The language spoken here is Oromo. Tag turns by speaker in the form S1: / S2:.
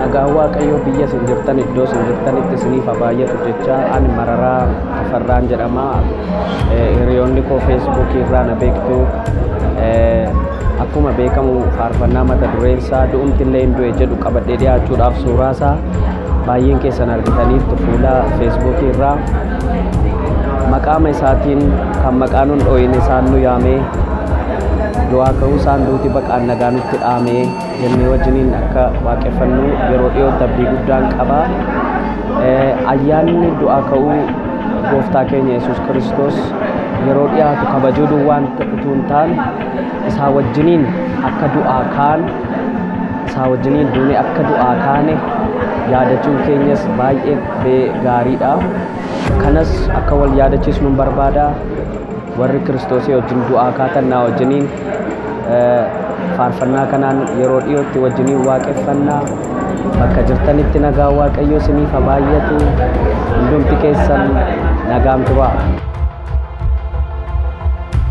S1: Nagaan Waaqayyoo biyya isin jirtan iddoo isin jirtanitti isiniif haa baay'atu jecha ani Mararaa Tafarraan jedhama. Hiriyoonni koo Feesbuukii irraa na beektu. Akkuma beekamu faarfannaa mata dureen isaa du'umti illee hin du'e jedhu qabadhee dhiyaachuudhaaf suuraa isaa baay'een keessan argitaniittu fuula Feesbuukii irraa. Maqaama isaatiin kan maqaa nun dhooyine isaan nu yaamee du'aa ka'uu isaan duuti baqaan nagaa nutti dhaamee jennee wajjiniin akka waaqeffannu yeroo dhiyootti abdii guddaan qaba. Ayyaanni du'aa ka'uu gooftaa keenya Yesuus Kiristoos yeroo dhiyaatu kabajuu duwwaan utuu hin taane isaa wajjiniin akka du'aa kaan isaa wajjiniin duune akka du'aa kaane yaadachuun keenyas baay'ee gaariidha. Kanas akka wal yaadachiisnu barbaada. Warri Kiristoosii wajjin du'aa kaatan naa wajjiniin faarfannaa kanaan yeroo dhiyootti wajjiniin waaqeffannaa. Bakka jirtanitti nagaan Waaqayyoo isiniif haa baay'atu. Hundumti keessan nagaan turaa.